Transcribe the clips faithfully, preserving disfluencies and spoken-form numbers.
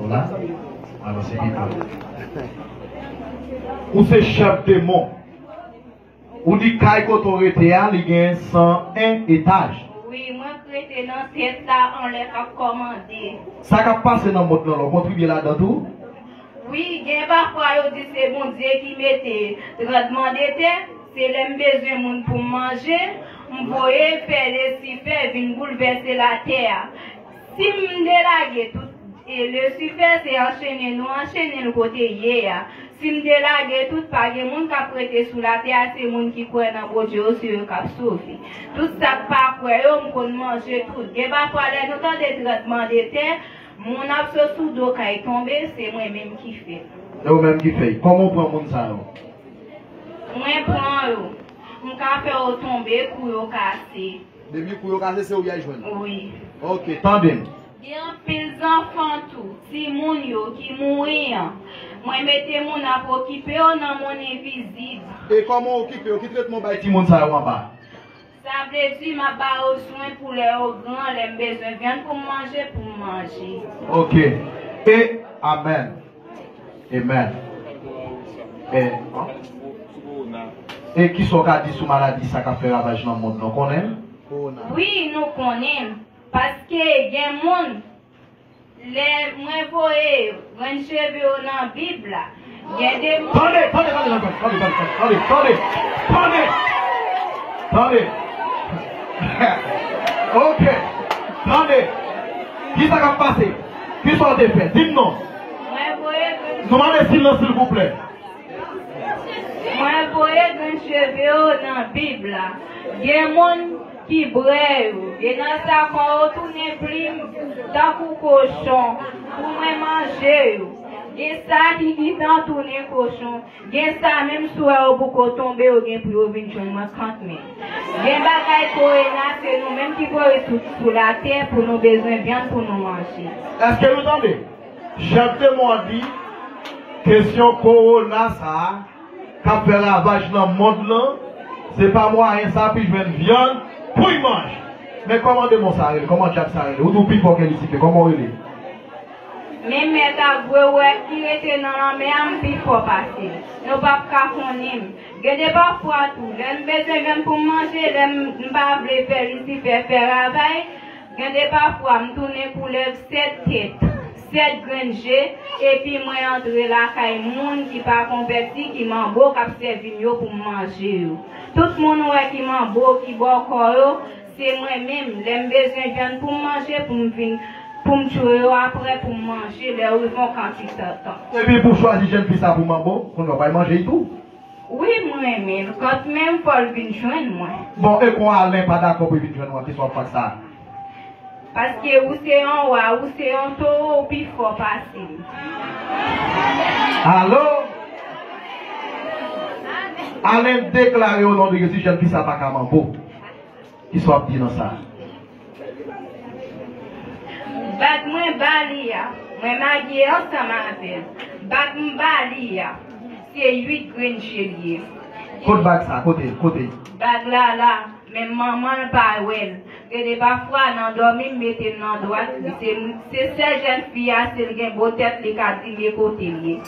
La, alò se pito. Ou se chèf demon. Ou di kay kote w rete a, li gen san en etaj. Wi, mwen k rete nan tèt la, anlè k ap kòmande. Sa k ap pase nan mond lan, la, w kontribye ladan tou? Wi, gen pafwa yo di se Bondye ki mete tranblemanntè, se lè m bezwen moun pou m manje, m voye fè Lisifè vin boulvèse latè a. Si m delage tout, e Lisifè se anchene nou anchene l kote l ye a. Si m delage tout, pa gen moun k ap rete sou latè a, se moun ki kwè nan Bondye yo, se yo k ap sove. Tout sa k pa kwè yo, m konn manje tout. Gen pafwa lè nou tande tranblemanntè, moun ap sot sou do kay tonbe, se mwen menm ki fè l. Se ou menm ki fè l. Kòman w pran moun sa yo? Mwen pran yo. M ka fè yo tonbe, kou yo kase. Depi kou yo kase, se ou y al jwenn. Wi. Ok, tande m. Gen anpil zanfan tou, timoun yo ki mouri an. Mwen mete moun ap okipe yo nan mond envizib. E kòman w okipe yo? Ki tretman w bay timoun sa yo anba? Sa vle di m ap ba yo swen pou lè yo gran, lè m bezwen vyann pou m manje, pou m manje. Ok. E, amèn. Amèn. E, e kisa w ka di sou maladi sa k ap fè ravaj nan mond lan, w konnen l? Wi, nou konnen l. Paske gen moun, lè mwen voye grenn cheve yo nan Bib la, gen de moun. Tande, tande, tande, tande. Ok. Tande. Kisa k ap pase? Kisa w te fè? Di m non. Mwen voye grenn Nou mande silans, silvouplè. Mwen voye grenn cheve yo nan Bib la. Gen moun ki brè yo. Gen nan sa kò yo tounen plim tankou kochon pou mwen manje yo. Gen sa ki gentan tounen kochon. Gen sa menm si w wè yo poko tonbe, yo gen pou yo vin jwenn mwen kanmenm. Gen bagay korona, se nou menm ki voye sou, sou latè pou nou bezwen vyann pou nou manje. Èske nou tande? Chèf demon an di, kesyon kowona sa a, k ap fè ravaj nan mond lan, se pa mwayen sa pou l jwenn vyann pou l manje. Men kòman demon sa a rele? Kòman dyab sa a rele? Ou di w pi fò ke Lisifè, kòman w rele? Men mèt ak gwo wè ki rete nan lanmè a, m pi fò pase l. Nou p ap ka konnen m. Gen de pafwa tou, lè m bezwen vyann pou m manje, lè m, m pa vle fè Lisifè fè ravaj, gen de pafwa m tounen koulèv sèt tèt, sèt grenn je, epi mwen antre lakay moun ki pa konvèti, ki manbo, k ap sèvi m yo pou m manje yo. Tout moun ou wè ki manbo, ki bòkò yo, se mwen menm. Lè m bezwen vyann pou m manje, pou m vin, pou m tchwe yo apre, pou m manje, lè yo rive yon kantite tan. Epi pou chwazi jèn fi sa pou manbo, kounye a w pral manje l tou? Wi, m renmen l, kantmenm fò l vin jwenn mwen. Bon, e kon Alen pa dakò pou l vin jwenn mwen, kisa w ap fè ak sa? Paske ou se yon wa, ou se yon towo, ou pi fò pase m. Alo? Alen deklare o non de Jezi, jèn fi sa pa ka manbo. Kisa w ap di nan sa? Bag mwen ba li a, mwen marye ansanm avè l. Bag m ba li a, se uit grenn je l ye. Kot bag sa? Kote l? Kote l? Bag la la, men manman l pa wè l. Gen de pafwa nan dòmi m mete l nan dwat li. Se, se sèl jèn fi a, si l gen bo tèt, li ka di m e kote l ye.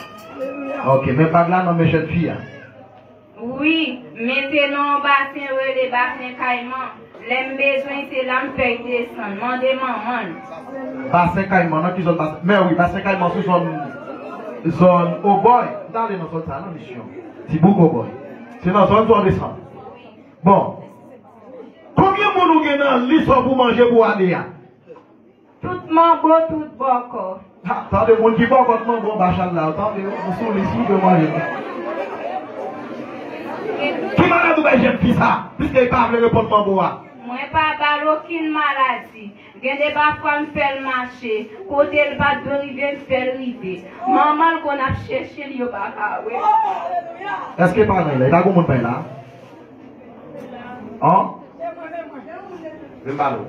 Ok, men bag la nan men jèn fi a. Wi, men se nan yon basen yo rele Basen Kayman. Lè m bezwen, se la m fè l desann. Mande manman l. Basen Kayman, nan ki zòn Basen? Men wi, Basen Kayman sou zòn, zòn Obòy. M t ale nan zòn sa a nan misyon. Ti bouk Obòy. Se nan zòn sa w desann. Bon. Konbyen moun ou gen nan lis ou pou manje pou ane a? Tout manbo, tout bòkò. Ha, tande moun ki bòkò, tout manbo anba chal la, tande, nou sou lis, nou dwe manje. Ki maladi ou bay jèn fi sa, piske li pa vle reponn manbo a? Mwen pa ba l okenn maladi. Gen de pafwa m fè l mache, kote l pa t dwe rive, m fè l rive. Manman l konn ap chèche l, yo pa ka wè l. Èske paran l la, li pa gen moun pa l la? An? Vin pale w.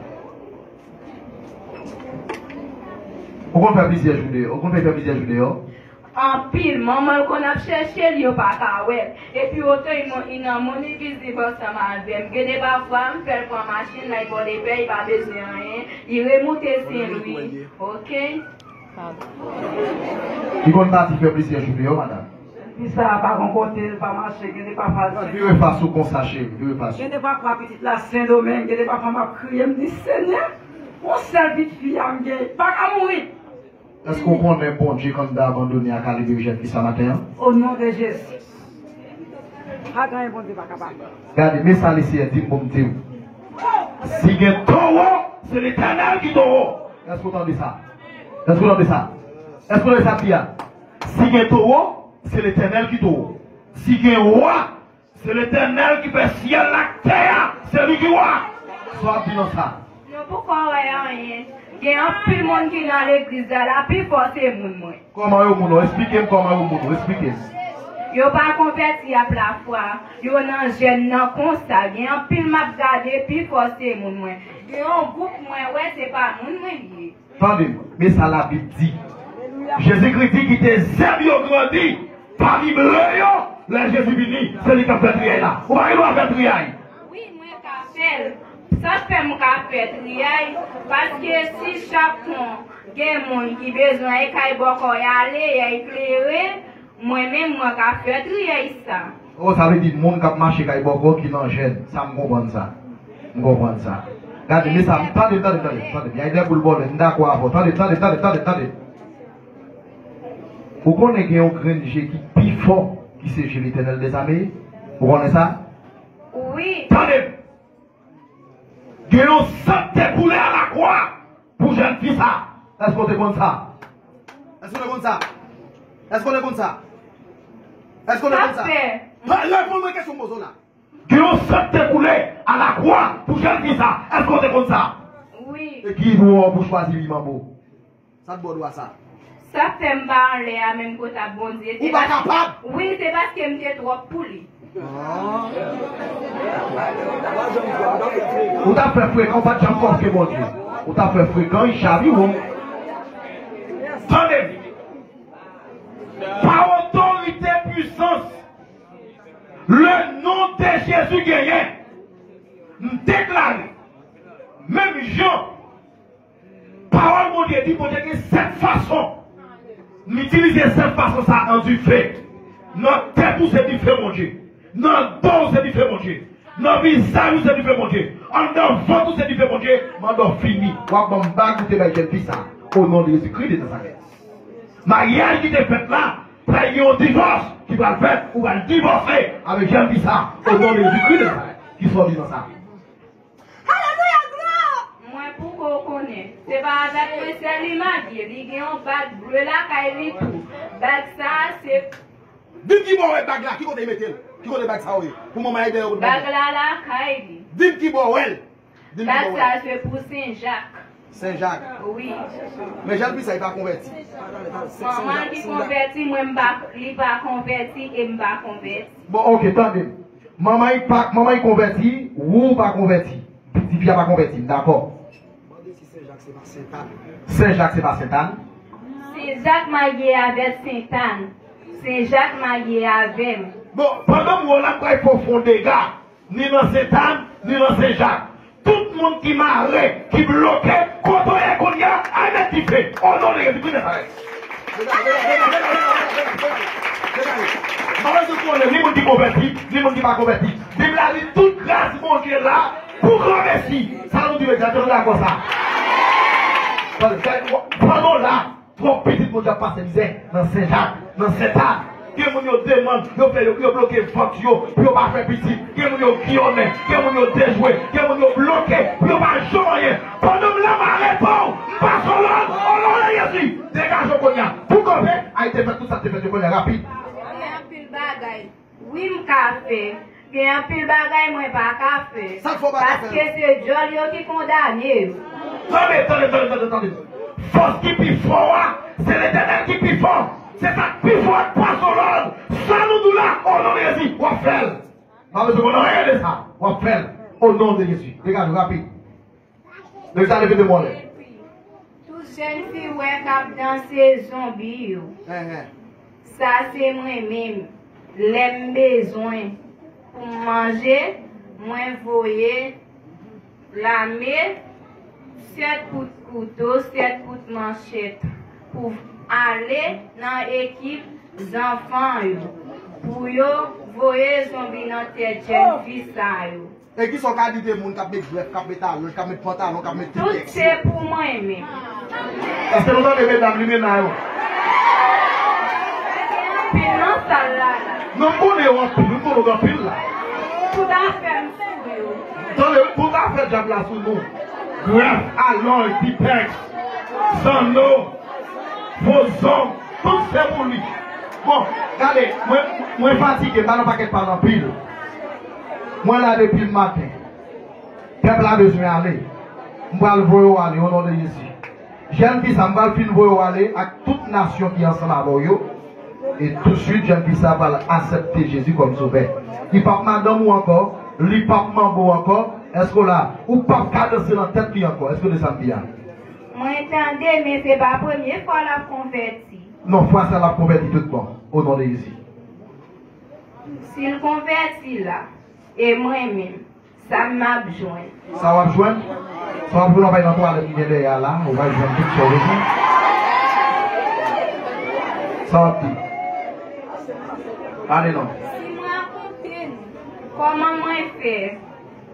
Ou konn fè plizyè jou deyò? Ou konn fè plizyè jou deyò? Anpil. Manman l konn ap chèche l, yo pa ka wè l. Epi oto li nan mond envizib ansanm avè m. Gen de pafwa, m fè l pran machin, l al bò lepè, li pa bezwen anyen. Li remoute Sen Lwi. Ok? Li konn pati fè plizyè jounen, wi, madanm. Fi sa a pa gon kote, l pa mache, gen de pafwa l. Vire fas ou konsa, cheri, vire fas ou. Gen de pafwa pitit la Sendomeng, gen de pafwa m ap kriye, m di, Senyè, yon sèl pitit fi a m gen, pa ka mouri. Èske w konnen Bondye kandida abandone a ka libere jèn fi sa maten an? O non de Jezi. Pa gen anyen Bondye pa kapab. Gade, men sa Leseyè di m pou m di w. Si gen towo, se Letènèl ki towo. Èske w tande sa? Èske w tande sa? Èske w tande sa m di a? Si gen towo, se Letènèl ki towo. Si gen wa, se Letènèl ki fè syèl la ak tè a, se li ki wa. Sa w ap di nan sa? Nou poko wè anyen. Gen anpil moun ki nan legliz la, la pifò se moun mwen. Kòman yo moun ou? Esplike m kòman yo moun ou. Esplike m. Yo pa konvèti ap lafwa. Yo nan jèn nan konsa. Gen anpil m ap gade, pifò se moun mwen. Gen yon gwoup mwen wè se pa moun mwen li ye. Tande m, men sa Labib di. Jezikri di kite zèb yo grandi pami ble yo. Lè Jezi vini, se li k ap fè triyay la. Ou pa gen dwa fè triyay. Wi, mwen ka fè l. Sa fè m ka fè triyay, paske si chak kon gen moun ki bezwen e kay bòkò y ale, y al klere, mwen menm mwen ka fè triyay sa. Oh, sa vle di moun k ap mache kay bòkò ki nan jèn. Sa m konprann sa. M konprann sa. Gade, men sa, tande, tande, tande, tande. Y a de boul bòlè, m dakò avè w. Tande, tande, tande, tande, tande. Ou konnen gen yon grenn je ki pi fò ki se je Letènèl dezame? Ou konnen sa? Wi. Tande! Gen yon san te koule alakwa pou jèn fi sa. Èske w te konn sa? Èske w te konn sa? Èske w te konn sa? Èske w te konn sa? Sa fè. Reponn mwen kesyon m poze w la. Gen yon san te koule alakwa pou jèn fi sa. Èske w te konn sa? Wi. E ki dwa w pou chwazi li manbo? Sa t ba w dwa sa? Sa fè m pa anlè a menm kot a Bondye. Ou pa kapab? Wi, se paske m te twòp pou li. Ah. Ou t ap fè frekan, ou pa t janm kòfke Bondye. Ou t ap fè frekan, li chaviwon. Tande m. Pa otorite, pwisans, le non de Jezi genyen. M deklare, menm jan Pawòl Bondye di, Bondye gen sèt fason. M itilize sèt fason sa an dife. Nan tèt ou se dife Bondye. Nan do w se dife Bondye. Nan vizaj ou se dife Bondye. Anndan vant ou se dife Bondye. Mande w fini. W ap ban m bag ou te bay jèn fi sa. O non de Jezikri de Nazarèt. Maryaj ki te fèt la, pral gen yon divòs ki pral fèt, ou pral divòse avèk jèn fi sa. O non de Jezikri de Nazarèt. Ki sòti nan sa? Alelouya, glwa! Mwen poko konnen. Se pa avèk mwen sèl li marye, li gen yon bag ble lakay li tou. Bag sa a se Di m ki bò w wè bag la, ki kote l mete l? Ki kote bag sa a ye? Pou manman Ayden yo kote bag la? Bag la lakay li. Di m ki bò w wè l. Di m ki bò w wè l. Bag sa a se pou Sen Jak. Sen Jak. Wi. Men jèn fi sa, li pa konvèti. Manman l ki konvèti, mwen m pa, li pa konvèti e m pa konvèti. Bon, oke, tande m. Manman l pa, manman l konvèti, ou pa konvèti. Tifi a pa konvèti, m dakò. Mande si Sen Jak se pa Sentàn. Sen Jak se pa Sentàn. Sen Jak marye avèk Sentàn. Sen Jak marye avè m. Bon, pandan m wè w la, m pral fè w fè yon dega. Ni nan Sentàn, ni nan Sen Jak. Tout moun ki mare, ki bloke, kote w ye kounye a, al met dife. O non de Jezikri Nazarèt. M pa bezwen konnen ni moun ki konvèti, ni moun ki pa konvèti. Bib la di tout gras Bondye la pou granmesi. Sa nou di, medam, nou dakò sa? Pandan w la, twòp pitit Bondye ap pase mizè nan Sen Jak, nan Sentàn. Gen moun yo demann, yo fè yo, yo bloke vant yo, pou yo pa fè pitit. Gen moun yo giyonnen, gen moun yo dejwe, gen moun yo bloke, pou yo pa jwenn anyen. Pandan m la, m arete w, m pase w lòd, o non de Jezi, degaje w kounye a. Pou kanpe, ay te fè tout sa te fè yo kounye a, rapid. Gen anpil bagay. Wi, m ka fè. Gen anpil bagay mwen pa ka fè. Sa k fè w pa ka fè yo? Paske se djòl yo ki kondane yo. Tande, tande, tande, tande, tande. Fòs ki pi fò a, se Letènèl ki pi fò. Se sa k pi fò a k pase w lòd. Sa nou di w la, o non de Jezi, w ap fè l. Pa bezwen konn anyen de sa. W ap fè l. O non de Jezi. Degaje w rapid. Leve ta leve de mòlè. Tout jèn fi w wè k ap danse zonbi yo. Sa se mwen menm. Lè m bezwen pou m manje, mwen voye lame, sèt kout kouto, sèt kout manchèt. pou ale nan ekip zanfan yo, pou yo voye zonbi nan tèt jèn fi sa yo. E kisa w ka di de moun k ap met grèf, k ap met alòj, k ap met pantalon, k ap met... Tout se pou mwen menm. Èske nou tande medam limena yo? Anpil nan sal la la. Non, m konnen yo anpil, m konnen yo anpil la. Tout afè m sou yo. Tande, wi, tout afè dyab la sou nou. Grèf, alòy, pitèks, zanno, fo zong, tout se pou li. Bon, gade, mwen, mwen fatige, m pa nan pakèt pale anpil. Mwen la depi maten. Pèp la bezwen ale. M pral voye w ale, o non de Jezi. Jèn fi sa, m pral fin voye w ale ak tout nasyon ki ansanm avè w yo. E touswit, jèn fi sa pral aksepte Jezi kòm sovè. Li p ap madanm ou ankò, li p ap manbo w ankò. Èske w la? Ou p ap ka danse nan tèt li ankò. Èske w tande sa m di a? Mwen tande, men se pa premye fwa l ap konvèti. Non, fwa sa l ap konvèti tout bon, o non de Jezi. Si l konvèti la, e mwen menm, sa m ap jwenn? Sa w ap jwenn? Sa w ap jwenn, w ap al nan twalèt ki gen dèyè a la, ou va jwenn tout sa w bezwen. Sa w ap di? Ale non. Si m rakonte nou kòman mwen fè,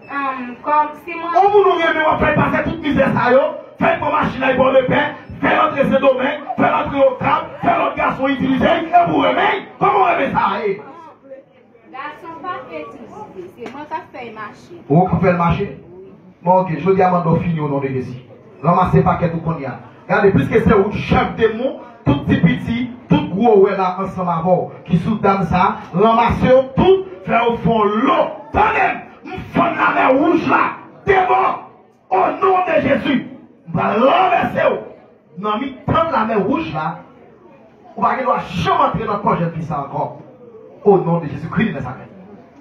um, kòm si mwen... Yon moun ou renmen, w ap fè l pase tout mizè sa yo, fè l pran machin la, li ba w lepè, fè l antre Sendomeng, fè l antre Okap, fè lòt gason itilize l, epi w renmen l. Kòman w renmen sa ye? Gason pa fè itilize, se mwen k ap fè l mache. Ou k ap fè l mache? Bon, oke, jodi a mande w fini o non de Jezi. Ranmase pakèt ou kounye a. Gade, piske se ou chèf demon, tout ti piti, tout gwo wè la ansanm avè w, ki sou dam sa, ranmase yo tout, fè yo fè yon lo. Tande m, m fann lamè wouj la, debò, o non de Jezi, m pral ranvèse w nan mitan lamè wouj la. Ou pa gen dwa janm antre nan kò jèn fi sa ankò. O non de Jezi Kris de Nazarèt.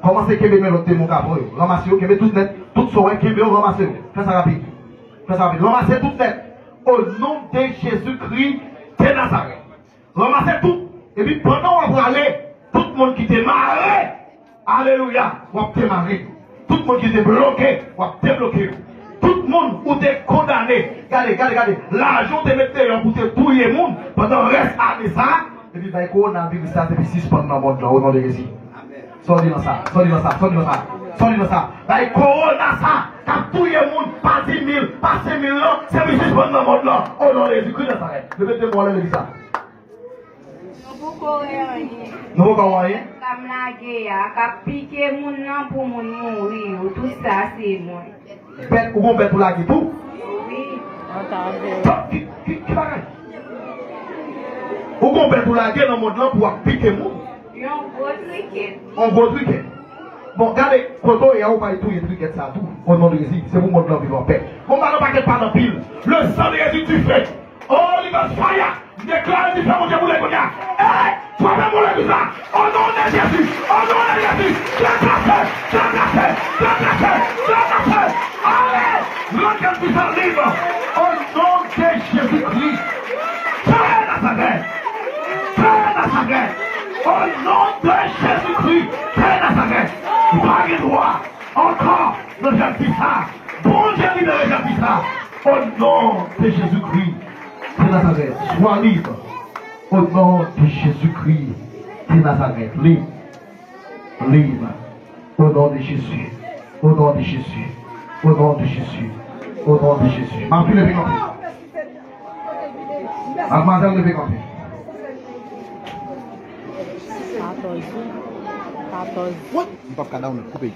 Kòmanse kenbe men lòt demon k ap pran yo. Ranmase yo, kenbe tout nèt, tout sa w wè, kenbe yo, ranmase yo. Fè sa rapid. Fè sa rapid. Ranmase tout nèt. O non de Jezi Kris de Nazarèt. Ranmase tout. Epi pandan w ap prale, tout moun ki te mare, alelouya, w ap demare. Tout moun ki te bloke, w ap debloke yo. Tout moun ou te kondane, gade, gade, gade, lajan w te met deyò pou te touye moun pandan rès ane sa a, epi bay kowonaviris sa, epi sispann nan mond lan, o non de Jezi. Sòti nan sa, sòti nan sa, sòti nan sa, sòti nan sa. Bay kowona sa, k ap touye moun pa di mil, pa senk mil lan, se pou sispann nan mond lan, o non de Jezi Kris Nazarèt. Leve de men w anlè legliz la. Nou poko wè anyen. Nou poko wè anyen? Sa m lage a, k ap pike moun nan pou moun mouri yo, tout sa se mwen. Bèt, ou gon bèt ou lage tou? Wi. Ki, ki, ki bagay? Ou gon bèt ou lage nan mond lan pou w ap pike moun? Yon gwo trikèt. Yon gwo trikèt. Bon, gade, kote w ye a, ou bay touye trikèt sa tou. O non de Jezi, se pou mond lan viv anpè. Bon, m pa nan pakèt pale anpil. Le sang de Jésus, tu fais. Holy Ghost fire! M deklare difè Bondye boule kounye a. Ey! Frape moun legliz la! O non de Jezi! O non de Jezi! Trakase! Trakase! Trakase! Trakase! Ale! Rann jèn fi sa lib! O non de Jezi Kris! Fè Nazarèt! Fè Nazarèt! O non de Jezi Kris! Fè Nazarèt! Ou pa gen dwa ankò nan jèn fi sa! Bondye libere jèn fi sa! O non de Jezi Kris de Nazarèt, swa lib. O non de Jezi Kris de Nazarèt, lib, lib. O non de Jezi, o non de Jezi, o non de Jezi, o non de Jezi. Mafya leve kanpe. Madmwazèl leve kanpe. Katòz, wi. Katòz. M p ap ka down, koupe.